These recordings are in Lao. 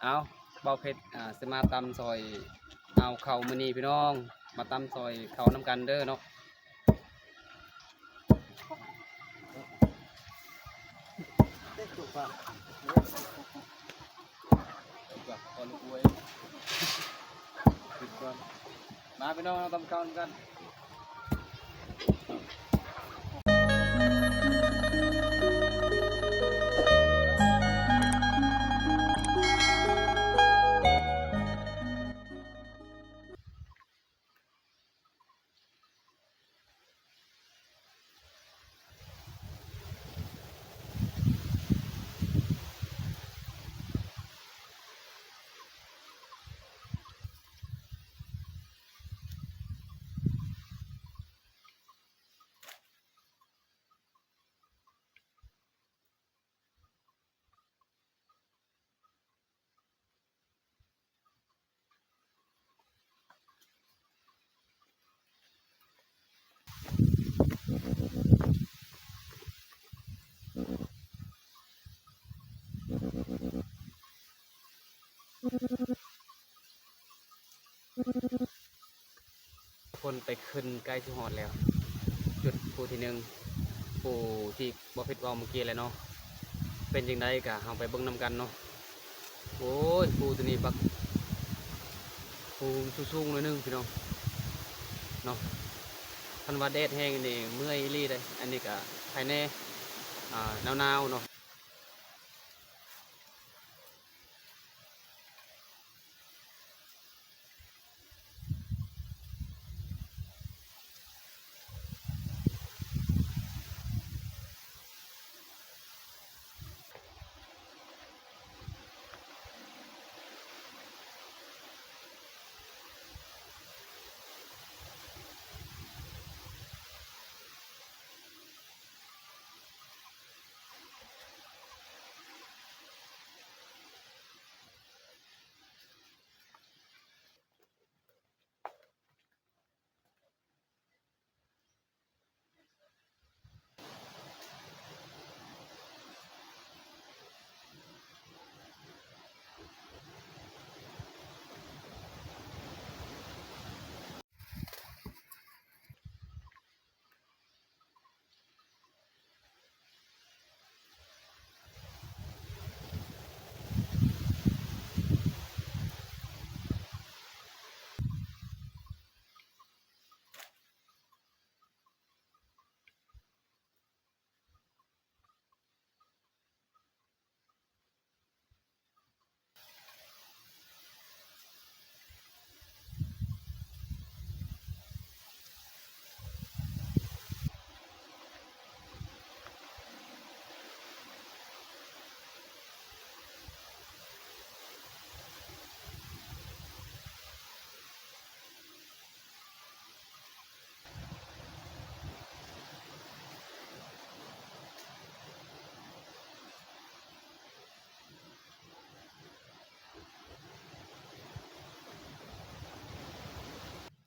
ເອົາ ບ່າວເພັດ ອ່າ ຊິມາຕຳຊ່ອຍເອົາເຂົ້າມື້ນີ້ພີ່ນ້ອງ ມາຕຳຊ່ອຍເຂົ້ານຳກັນເດີເນາະ. ມາພີ່ນ້ອງ ເຮົາຕຳເຂົ້ານຳກັນ. ຄົນໄປຂຶ້ນໃກ້ຊິຮອດແລ້ວ ຈຸດພູທີໜຶ່ງ ພູທີ່ບ່າວເພັດເວົ້າເມື່ອກີ້ແຫຼະເນາະ. ເປັນຈັ່ງໃດກະເຮົາໄປເບິ່ງນຳກັນເນາະ. ໂອ້ຍ ພູໂຕນີ້ບັກ ພູສູງໆ ໜ້ອຍໜຶ່ງພີ່ນ້ອງເນາະ. ຄັນວ່າແດດແຮງນີ້ເມື່ອຍອີ່ຫຼີເດ້. ອັນນີ້ກະໄຄແນ່ ອ່າ ໜາວໆ ເນາະ.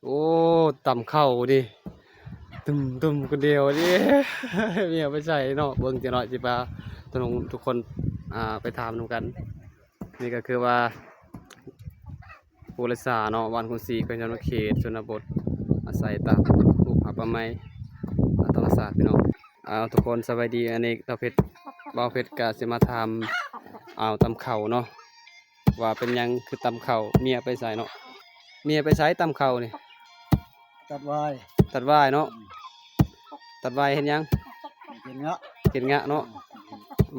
ໂອ້ ຕຳເຂົ້ານີ້ ຕຶມໆ ຄົນດຽວນີ້ ເມຍໄປໃສເນາະ. ເບິ່ງຈັກໜ້ອຍຊິພາທຸກຄົນ ອ່າ ໄປຖາມນຳກັນ. ນີ້ກໍຄືວ່າ ຜູ້ລັດສາເນາະ ບ້ານຄົນສີ ແຂວງສະຫວັນນະເຂດ ຊົນນະບົດ ອາໄສຕາມພູຜາປ່າໄມ້ ທຳມະຊາດພີ່ນ້ອງ. ເອົາ ທຸກຄົນສະບາຍດີ. ອັນນີ້ບ່າວເພັດ ບ່າວເພັດກະຊິມາຖາມ ເອົາ ຕຳເຂົ້າເນາະ ວ່າເປັນຫຍັງຄືຕຳເຂົ້າ ເມຍໄປໃສເນາະ ເມຍໄປໃສຕຳເຂົ້ານີ້? ຕັດຫວ້າຍ ຕັດຫວ້າຍເນາະ. ອືມ ຕັດຫວ້າຍເຮັດຫຍັງ? ເຮັດງະ ເຮັດງະເນາະ. ອື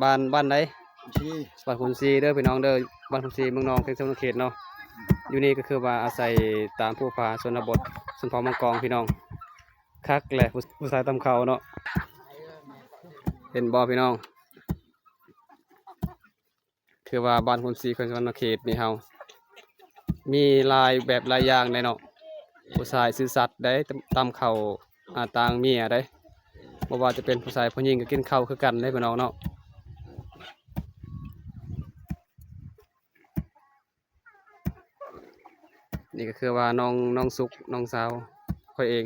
ມ ບ້ານ ບ້ານໃດ? ຄົນສີ ບ້ານຄົນສີເດີພີ່ນ້ອງເດີ ບ້ານຄົນສີ ເມືອງນອງ ແຂວງສະຫວັນນະເຂດເນາະ. ອືມ ຢູ່ນີ້ກໍຄືວ່າອາໄສຕາມພູຜາຊົນນະບົດ ຊົນເຜົ່າມັງກອງພີ່ນ້ອງ. ຄັກແຫຼະ ຜູ້ ຜູ້ຊາຍຕຳເຂົ້າເນາະ ເຫັນບໍ່ພີ່ນ້ອງ? ຄືວ່າບ້ານຄົນສີ ແຂວງສະຫວັນນະເຂດນີ້ເຮົາ ມີຫຼາຍແບບຫຼາຍຢ່າງເດ້ເນາະ. ຜູ້ຊາຍຊື່ສັດເດ້ ຕຳ ຕຳເຂົ້າ ອ່າ ຕ່າງເມຍເດ້. ບໍ່ວ່າຈະເປັນຜູ້ຊາຍຜູ້ຍິງກໍກິນເຂົ້າຄືກັນເດ້ພີ່ນ້ອງເນາະ. ນີ້ກໍຄືວ່ານ້ອງ ນ້ອງສຸກ ນ້ອງສາວຂ້ອຍເອງ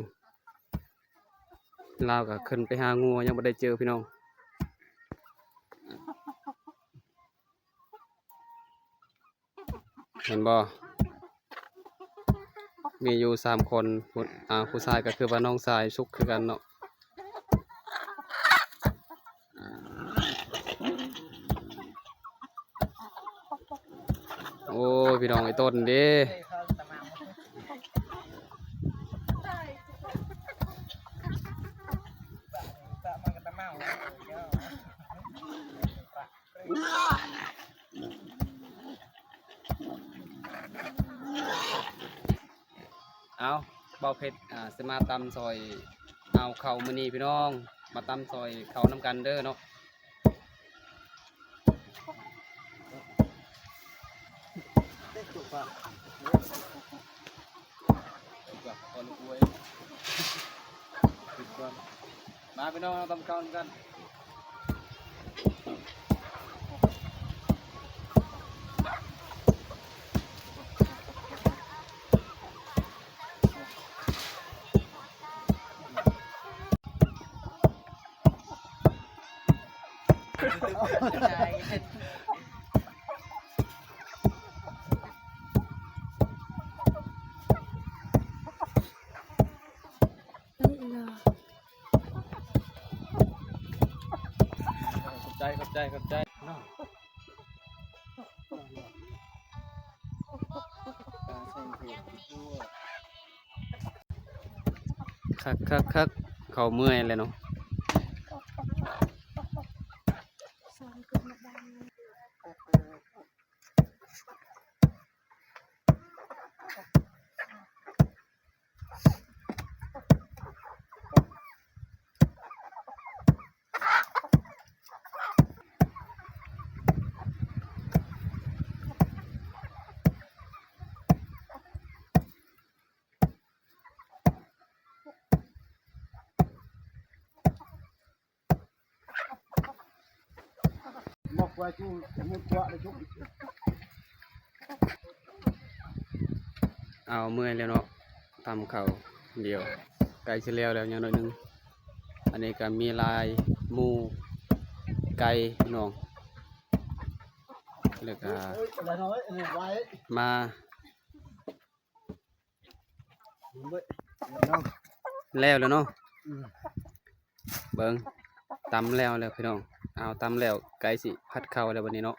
ລາວກໍຂຶ້ນໄປຫາງົວ ຍັງບໍ່ໄດ້ເຈີພີ່ນ້ອງ. ເຫັນບໍ່? ມີຢູ່ສາມຄົນ ຜູ້ ອ່າ ຜູ້ຊາຍກໍຄືວ່ານ້ອງຊາຍສຸກຄືກັນເນາະ. ໂອ້ຍ ພີ່ນ້ອງ ໄອ້ຕົ້ນເດ້. ເອົາ ບ່າວເພັດ ອ່າ ຊິມາຕຳຊ່ອຍເອົາເຂົ້າມື້ນີ້ພີ່ນ້ອງ ມາຕຳຊ່ອຍເຂົ້ານຳກັນເດີເນາະ. ມາພີ່ນ້ອງ ເຮົາຕຳເຂົ້ານຳກັນ. ຂອບໃຈ ຂອບໃຈ ຂອບໃຈ. ຄັກໆໆ ເຂົາເມື່ອຍແລ້ວເນາະ. ເອົາ ເມື່ອຍແລ້ວເນາະ ຕຳເຂົ້າດຽວ ໃກ້ຊິແລ້ວແລ້ວ ຍັງໜ້ອຍໜຶ່ງ. ອັນນີ້ກໍມີລາຍໝູ ໄກ່ ພີ່ນ້ອງ ແລ້ວກໍມາ ແລ້ວແລ້ວເນາະ. ອືມ ເບິ່ງ ຕຳແລ້ວແລ້ວພີ່ນ້ອງ. ເອົາ ຕຳແລ້ວ ໃກ້ຊິຜັດເຂົ້າແລ້ວບັດນີ້ເນາະ.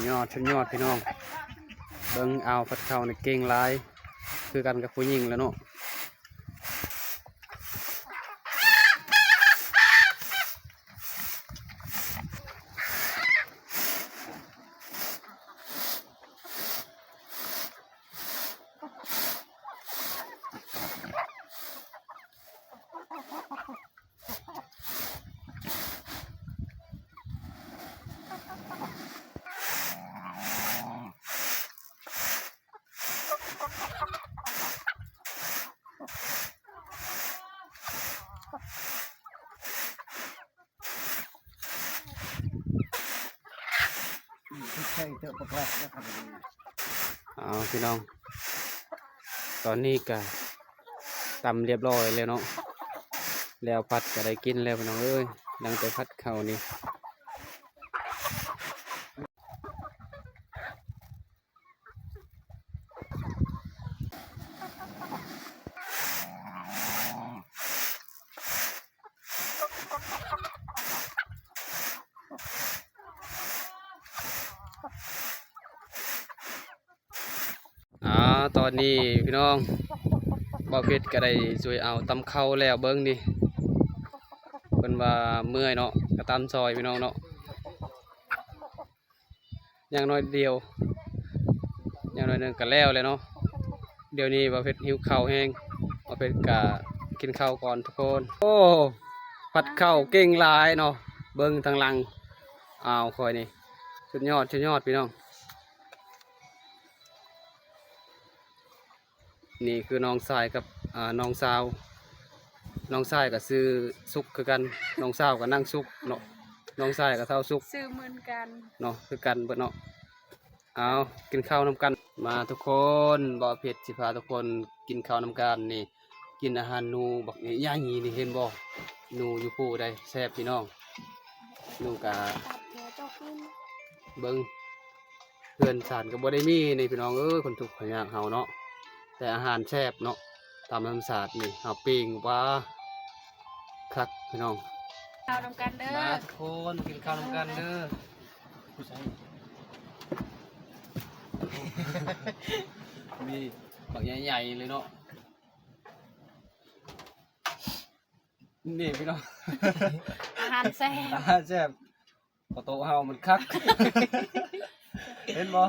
ຍອດ ສຸດຍອດພີ່ນ້ອງ. ເບິ່ງ ອາວ ພັດເຂົ້ານີ້ເກັ່ງຫຼາຍ ຄືກັນກັບຜູ້ຍິງແຫຼະເນາະ. ເອົາ ພີ່ນ້ອງ ຕອນນີ້ກະຕຳລຽບຮ້ອຍແລ້ວເນາະ ແລ້ວພັດກະໄດ້ກິນແລ້ວພີ່ນ້ອງເອີຍ ຫຼັງຈາກພັດເຂົ້ານີ້. ອາ ຕອນນີ້ພີ່ນ້ອງ ບ່າວເພັດກໍໄດ້ຊ່ວຍເອົາຕຳເຂົ້າແລ້ວ ເບິ່ງນີ້ ເພິ່ນວ່າເມື່ອຍເນາະ ກໍຕຳຊ່ອຍພີ່ນ້ອງເນາະ. ຢ່າງໜ້ອຍດຽວ ຢ່າງໜ້ອຍໜຶ່ງກໍແລ້ວແລ້ວເນາະ. ດຽວນີ້ບ່າວເພັດຫິວເຂົ້າແຮງ ບ່າວເພັດກໍກິນເຂົ້າກ່ອນທຸກຄົນ. ໂອ້ ພັດເຂົ້າເກັ່ງຫຼາຍເນາະ ເບິ່ງທາງຫຼັງ ອ້າວ ຂ້ອຍນີ້ ສຸດຍອດ ສຸດຍອດ ພີ່ນ້ອງ. ນີ້ຄືນ້ອງຊາຍກັບ ອ່າ ນ້ອງສາວ ນ້ອງຊາຍກໍຊື່ສຸກຄືກັນ ນ້ອງສາວກໍນາງສຸກເນາະ. ນ້ອງຊາຍກັບຊາວສຸກ ຊື່ເໝືອນກັນເນາະ ຄືກັນເບິດເນາະ. ເອົາ ກິນເຂົ້ານຳກັນ ມາທຸກຄົນ ບ່າວເພັດຊິພາທຸກຄົນກິນເຂົ້ານຳກັນນີ້. ກິນອາຫານໜູບັກໃຫຍ່ໆນີ້ ເຫັນບໍ່? ໜູຢູ່ພູໃດ ແຊບພີ່ນ້ອງ. ໜູກະ ເບິ່ງ ເຮືອນຊານກໍບໍ່ໄດ້ມີນີ້ພີ່ນ້ອງເອີຍ ຄົນທຸກຄົນຍາກເຮົາເນາະ ແຕ່ອາຫານແຊບເນາະ ຕາມທຳມະຊາດນີ້ ເຮົາປີ້ງ ວ້າ ຄັກພີ່ນ້ອງ. ເຂົ້ານຳກັນເດີ ມາທຸກຄົນ ກິນເຂົ້ານຳກັນເດີ. ມີບັກໃຫຍ່ໆເລີຍເນາະ ນີ້ພີ່ນ້ອງ ອາຫານແຊບ ອາຫານແຊບ. ໂຕະເຮົາມັນຄັກ ເຫັນບໍ່?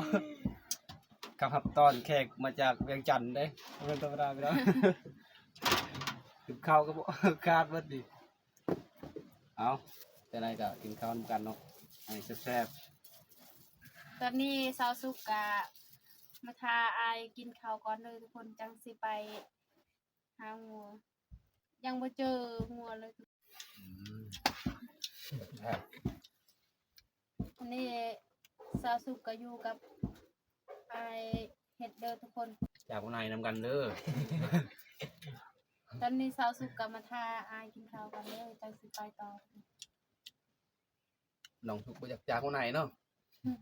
ກັບຮັບຕ້ອນແຂກມາຈາກວຽງຈັນເດ້ ບໍ່ແມ່ນທຳມະດາພີ່ນ້ອງ. ກິນເຂົ້າກໍບໍ່ຂາດເບິດນີ້. ເອົາ ຈັ່ງໃດກໍກິນເຂົ້ານຳກັນເນາະ ໃຫ້ແຊບໆ. ຕອນນີ້ຊາວສຸກກະມາຖ້າອ້າຍກິນເຂົ້າກ່ອນເດີທຸກຄົນ ຈັ່ງຊິໄປ ຫາງົວ ຍັງບໍ່ເຈີງົວເລີຍ. ອືມ ອັນນີ້ຊາວສຸກກໍຢູ່ກັບອ້າຍເຮັດເດີທຸກຄົນ ຈາກຫົວໜ້ານຳກັນເດີ. ຕອນນີ້ຊາວສຸກກໍມາຖ້າອ້າຍກິນເຂົ້າກ່ອນເດີ ຈັ່ງຊິໄປຕໍ່. ນ້ອງສຸກບໍ່ຢາກຈາກຫົວໜ້າເນາະ ອືມ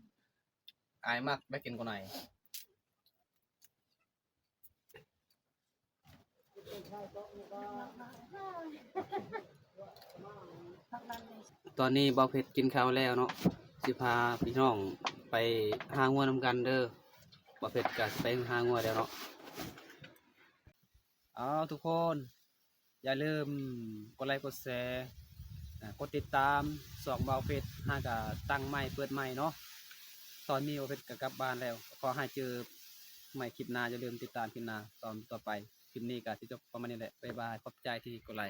ອ້າຍມັກໄດ້ກິນຫົວໜ້າ. ຕອນນີ້ບ່າວເພັດກິນເຂົ້າແລ້ວເນາະ ຊິພາພີ່ນ້ອງໄປຫາງົວນຳກັນເດີ. ບ່າວເພັດກໍໄປຫາງົວແລ້ວເນາະ. ເອົາ ທຸກຄົນ ຢ່າລືມກົດໄລກົດແຊ ອາ ກົດຕິດຕາມຊ່ອງບ່າວເພັດ ຫາກະຕັ້ງໃໝ່ເປີດໃໝ່ເນາະ. ຕອນນີ້ບ່າວເພັດກະກັບບ້ານແລ້ວ ຂໍໃຫ້ເຈີໃໝ່ຄລິບໜ້າ ຢ່າລືມຕິດຕາມຄລິບໜ້າຕອນຕໍ່ໄປ. ຄລິບນີ້ກະຊິຈົບປະມານນີ້ແຫຼະ ບາຍບາຍ ຂອບໃຈທີ່ກົດໄລ.